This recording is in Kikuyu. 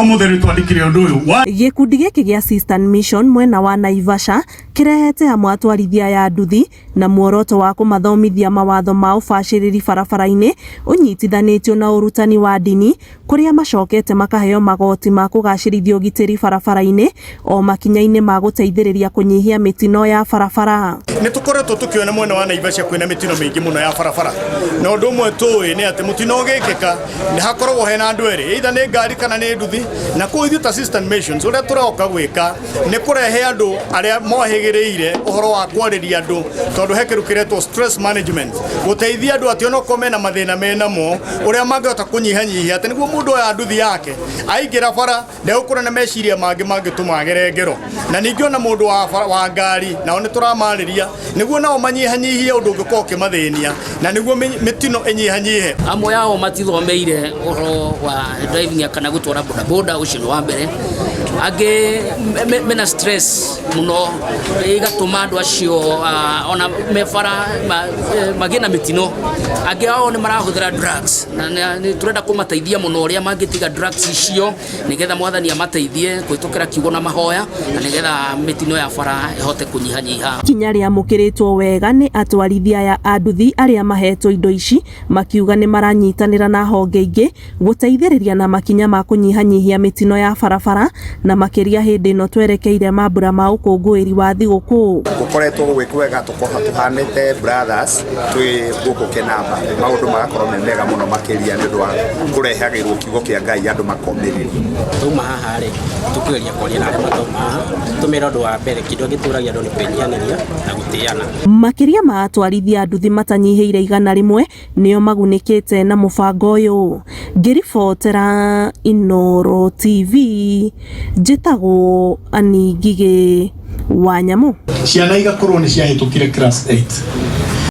Ũmũthĩ nĩ twandĩkire ũndũ ũyũ wa Gĩkundi gĩkĩ gĩa Sistan Mission mwena wa Naivasha kĩrehete hamwe atwarithia aya a nduthi na muoroto wa kũmathomithia mawatho ma ũbacĩrĩri barabara-inĩ ũnyitithanĩtio na ũrutani wa ndini kũrĩa macokete makaheo magoti ma kũgacĩrithia ũgitĩri barabara-inĩ o makinya-inĩ ma gũteithĩrĩria kũnyihia mĩtino ya barabara. Nĩ tũkoretwo tũkĩona mwena wa Naivasha kwĩna mĩtino mĩingĩ mũno ya barabara, na ũndũ ũmwe tũĩ nĩ atĩ mũtino ũgĩkĩka nĩ hakoragwo hena andũ erĩ, either nĩ ngari kana nĩ nduthi. Na kũu ithuĩ ta Sistan Missions ũrĩa tũroka gwĩka nĩ kũrehe andũ arĩa mohĩgĩrĩire ũhoro wa kwarĩria andũ, tondũ he kĩndũ kĩretwo stress management, gũteithia andũ atĩ onokorwo mena mathĩna menamo ũrĩa mangĩhota kũnyihanyihia, atĩ nĩguo mũndũ oya nduthi yake aingĩra bara ndegũkorwo na meciria mangĩ mangĩtũma agere ngero. Na ningĩ ona mũndũ wa, wa ngari nao nĩ tũramarĩria nĩguo nao manyihanyihie ũndũ ũngĩkorwo ũkĩmathĩnia, na nĩguo mĩtino ĩnyihanyihe. Amwe ao matithomeire ũhoro wa driving kana gũtwara bodaboda, ũcio nĩ wa mbere. Angĩ mena stress mũno ĩgatũma andũ acio ona me bara magĩe na mĩtino. Angĩ ao nĩ marahũthĩra drugs na nĩ tũrenda kũmateithia mũno ũrĩa mangĩtiga drugs icio, nĩgetha Mwathani amateithie kũhĩtũkĩra kiugo na mahoya, na nĩgetha mĩtino ya bara ĩhote kũnyihanyiha. Ikinya rĩamũkĩrĩtwo wega nĩ atwarithia aya a nduthi arĩa mahetwo indo ici, makiuga nĩ maranyitanĩra na honge ingĩ gũteithĩrĩria na makinya ma kũnyihanyihia mĩtino ya barabara, na makĩria hĩndĩ ĩno twerekeire mambura ma ũkũngũĩri wa thigũkũ. Gũkoretwo gwĩ kwega, tũhanĩte brothers twĩ gũkũ Kĩnamba, maũndũ magakorwo me mega mũno makĩria nĩ ũndũ wa kũrehagĩrwo kiugo kĩa Ngai andũ makomĩrĩrio. Twauma haha rĩ, tũkĩgeria kwaria na arĩa matauma haha, tũmere ũndũ wa mbere, kĩndũ gĩtũragia andũ nĩ kwĩnyihanĩria na gũtĩana. Makĩria ma atwarithia a nduthi matanyihĩire 100 nĩo magunĩkĩte na mũbango ũyũ. Ngĩribotera Inooro TV, njĩtagwo Annie Ngigĩ wa Nyamũ. Ciana igakorwo nĩ ciahĩtũkire class 8.